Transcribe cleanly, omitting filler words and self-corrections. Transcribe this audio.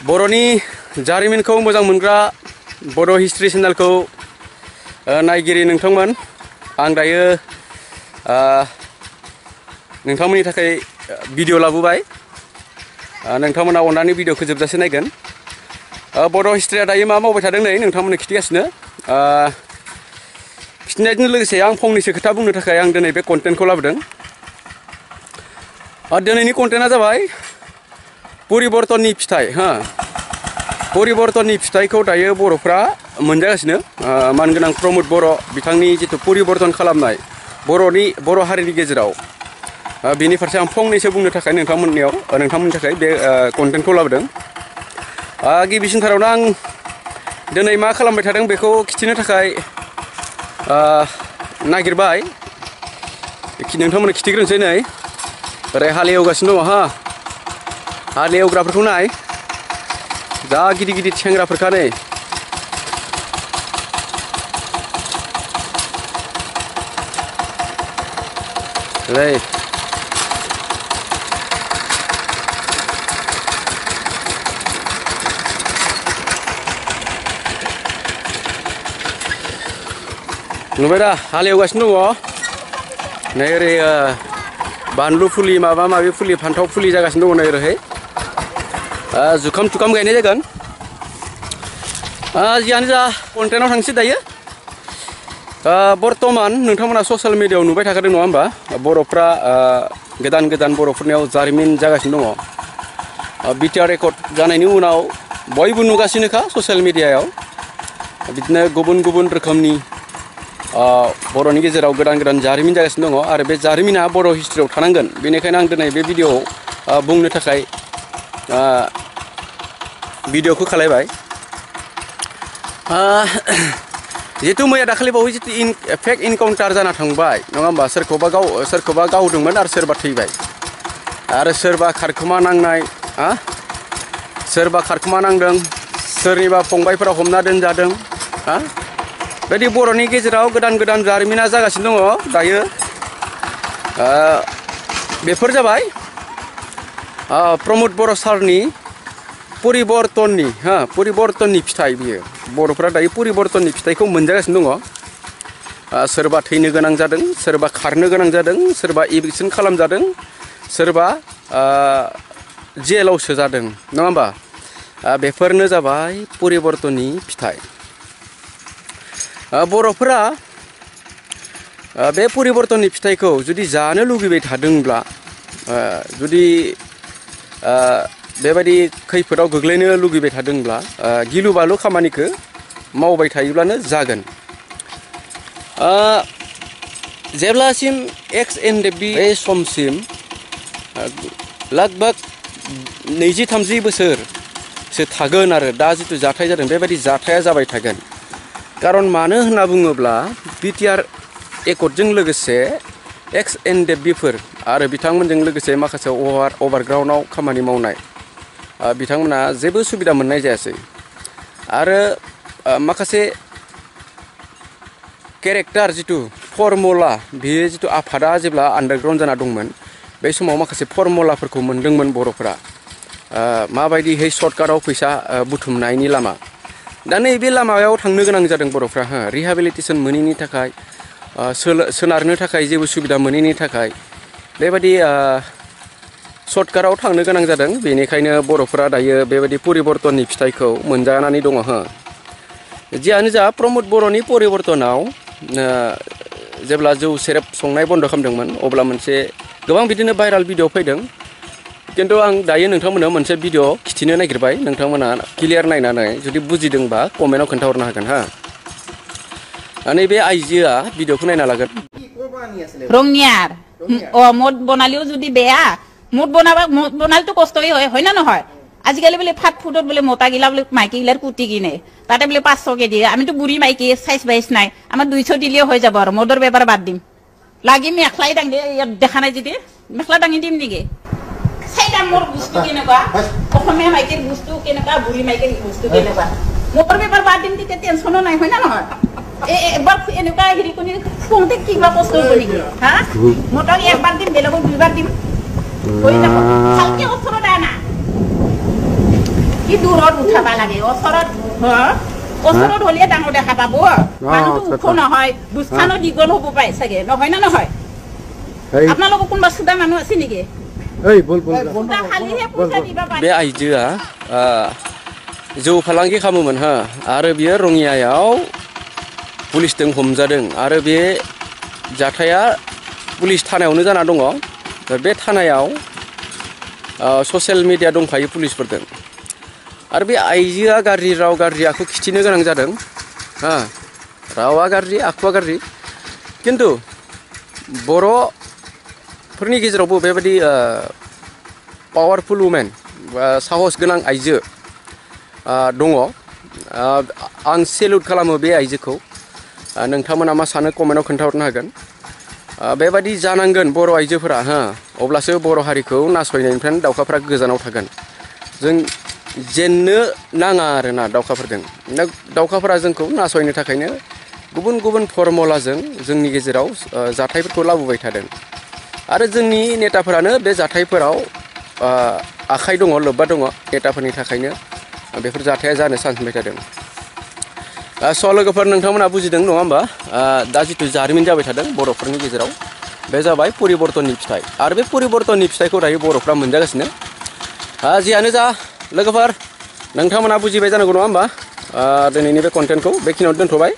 बर'नि जारिमिनखौ मोजां मोनग्रा बड' हिस्ट्री चेनेलखौ नायगिरि नोंथांमोन आं दायो नोंथांमोननि थाखाय भिडिअ लाबोबाय नोंथांमोना अननानै भिडिअखौ जोबजासे नायगोन बड' हिस्ट्रीया दायो मा मावबाय थादों नै नोंथांमोननो खिथिगासिनो खिथिनायजों लोगोसे आं फंनैसो खोथा बुंनो थाखाय आं दिनै बे कन्टेन्टखौ लाबोदों दिनैनि कन्टेन्टआ जाबाय परिबर्तननि फिथाइ परिबर्तननि फिथाइखौ दायो बर'फ्रा मोनजागासिनो मानगोनां प्रमोद बर' बिथांनि जिथु परिबर्तन खालामनाय बर' हारिनि गेजेराव बिनि फारसे आं फंनैसो बुंनो थाखाय नोंथांमोननि थाखाय बे कन्टेन्टखौ लाबोदों गिबिसिनथारावनो आं दिनै मा खालामबाय थादों बेखौ खिथिनो थाखाय नागिरबाय नोंथांमोननो खिथिग्रोनोसै नै ओरै हालेवगासिनो दङ हालेवग्राफोरखौ नाय जा गिदिर गिदिर सेंग्राफोरखा नै नुबाय दा हालेवगासिनो दङ नै ओरै बानलु फुलि माबा माबि फुलि फान्थाव फुलि जागासिनो दङ नै ओरैहाय जुखाम थुखाम गायनाय जागोन जियानो जा कन्टेन्टआव थांसै दायो बर्तमान नोंथांमोना ससियेल मिडियायाव नुबाय थाखादों नङा होमबा बर'फ्रा गोदान गोदान बर'फोरनियाव जारिमिन जागासिनो दङ बिटिआर रेकर्ड जानायनि उनाव बयबो नुगासिनोखा ससियेल मिडियायाव बिदिनो गुबुन गुबुन रोखोमनि बर'नि गेजेराव गोदान गोदान जारिमिन जागासिनो दङ आरो बे जारिमिना बर' हिस्ट्रियाव थानांगोन बेनिखायनो आं दिनै बे भिडिअआव बुंनो थाखाय भिडिअखौ खालायबाय जिहेतु मैया दाखालि बावै जितु फेक इनकाउन्टार जाना थांबाय नङा होमबा सोरखौबा गावदोंमोन आरो सोरबा थैबाय आरो सोरबा खारखोमा नांनाय सोरबा खारखोमा नांदों सोरनिबा फंबायफोरा हमना दोनजादों बेबायदि बर'नि गेजेराव गोदान गोदान जारिमिना जागासिनो दङ दायो बेफोर जाबाय प्रमोद बर' सारनि परिबर्तननि फिथाइ बियो बर'फ्रा दायो परिबर्तननि फिथाइखौ मोनजागासिनो दङ सोरबा थैनो गोनां जादों सोरबा खारनो गोनां जादों सोरबा इभिक्सन खालामजादों सोरबा जेलाव सोजादों नङा होमबा बेफोरनो जाबाय परिबर्तननि फिथाइ बर'फोरा बे परिबर्तननि फिथाइखौ जुदि जानो लुगैबाय थादोंब्ला जुदि बेबायदि खैफोदाव गोग्लैनो लुगैबाय थादोंब्ला गिलु बालु खामानिखौ मावबाय थायोब्लानो जागोन जेब्लासिम XNDB बे समसिम लगभग 20-30 बोसोरसो थागोन आरो दा जिथु जाथाय जादों बेबायदि जाथाया जाबाय थागोन खारन मानो होनना बुङोब्ला बिटिआर एकर्डजों लोगोसे XNDBफोर आरो बिथांमोनजों लोगोसे माखासे अभारग्राउन्डआव खामानि मावनाय बिथांमोना जेबो सुबिदा मोननाय जायासै आरो माखासे केरेक्टार जिथु फर्मुला बेयो जिथु आफादा जेब्ला आन्डारग्राउन्ड जाना दंमोन बे समाव माखासे फर्मुलाफोरखौ मोनदोंमोन बर'फोरा माबायदिहै सर्टकाटआव फैसा बुथुमनायनि लामा दा नैबे लामायाव थांनो गोनां जादों बर'फ्रा रिहेबिलिटेसन मोनैनि थाखाय सोनारनो थाखाय जेबो सुबिदा मोनैनि थाखाय बेबायदि सर्टकाटआव थांनो गोनां जादों बेनिखायनो बर'फोरा दायो बेबायदि परिबर्तननि फिथाइखौ मोनजानानै दङ जियानो जा प्रमोद बर'नि परिबर्तनाव जेब्ला जौ सेरेब संनाय बन्द खालामदोंमोन अब्ला मोनसे गोबां बिदिनो भाइराल भिडिअ फैदों किन्तु आं दायो नोंथांमोननो मोनसे भिडिअ खिथिनो नागिरबाय नोंथांमोना क्लियार नायनानै जुदि बुजिदोंबा कमेन्टआव खोन्थाहरनो हागोन नैबे आइजोआ भिडिअखौ नायना लागोन रंनियार मद बनालिও যদি বেয়া মদ বনালে তো কষ্টই হয় না নহয় আজিকালি বলে ফাট ফুটত বলে মোটা গিলা বলে মাইকি গিলার কুটি কিনে তাতে বলে 500 কে দিয়ে আমি তো বুড়ি মাইকি সাইজ বাইস নাই আমার 200 দিলেও হয়ে যাব আর মদর ব্যাপার বাদ দিম লাগি মেখলাই দাঙ্গে দেখা নাই যদি মেখলা দাঙ্গি দিম নিগে সেইটা মোর বস্তু কেনেকা অসমে মাইকির বস্তু কেনেকা বুড়ি মাইকির বস্তু কেনেকা মদর ব্যাপার বাদ দিম দিতে টেনশনও নাই হয় না নহয় একবার এনেকা হেৰি কোনি কোনতে কিবা কষ্ট কৰি মোটক একবার দিম বেলেগক দুইবার দিম ওই দেখো কালকে অথর দানা কি দূর উঠাব লাগে ওচৰত ওচৰত হ'লে ডাঙৰ দেখা পাব মানুহটো ওখ নহয় বুজখানো দীঘল হ'ব পাৰে চাগে নহয় না নহয় আপোনালোকৰ কোনোবা চুদা মানুহ আছে নেকি बे आइजोआ जौ फालांगि खालामोमोन हो आरो बियो रङियायाव पुलिसजों हमजादों आरो बे जाथाया पुलिस थानायावनो जाना दङ बे थानायाव ससियेल मिडिया दंफायो पुलिसफोरजों आरो बे आइजोआ गाज्रि राव गाज्रि आखु खिथिनो गोनां जादों हा रावा गाज्रि आखुआ गाज्रि किन्तु बर'फोरनि गेजेरावबो बेबायदि पावारफुल वुमेन साहस गोनां आइजो दङ आं सेलुट खालामो बे आइजोखौ नोंथांमोना मा सानो कमेन्टआव खोन्थाहरनो हागोन बेबायदि जानांगोन बर' आइजोफोरा हा अब्लासो बर' हारिखौ नासयनायनिफ्राय दावखाफ्रा गोजानाव थागोन जों जेननो नाङा आरोना दावखाफोरजों दावखाफोरा जोंखौ नासयनो थाखायनो गुबुन गुबुन फर्मुलाजों जोंनि गेजेराव जाथायफोरखौ लाबोबाय थादों आरो जोंनि नेताफोरानो बे जाथायफोराव आखाइ दङ लोब्बा दङ नेताफोरनि थाखायनो बेफोर जाथाया जानो चान्स मोनबाय थादों स' लोगोफोर नोंथांमोना बुजिदों नङा होमबा दा जिथु जारिमिन जाबाय थादों बर'फोरनि गेजेराव बे जाबाय परिबर्तननि फिथाइ आरो बे परिबर्तननि फिथाइखौ दायो बर'फ्रा मोनजागासिनो जियानो जा लोगोफोर नोंथांमोना बुजिबाय जानांगौ नङा होमबा दिनैनि बे कन्टेन्टखौ बेखिनियावनो दोनथ'बाय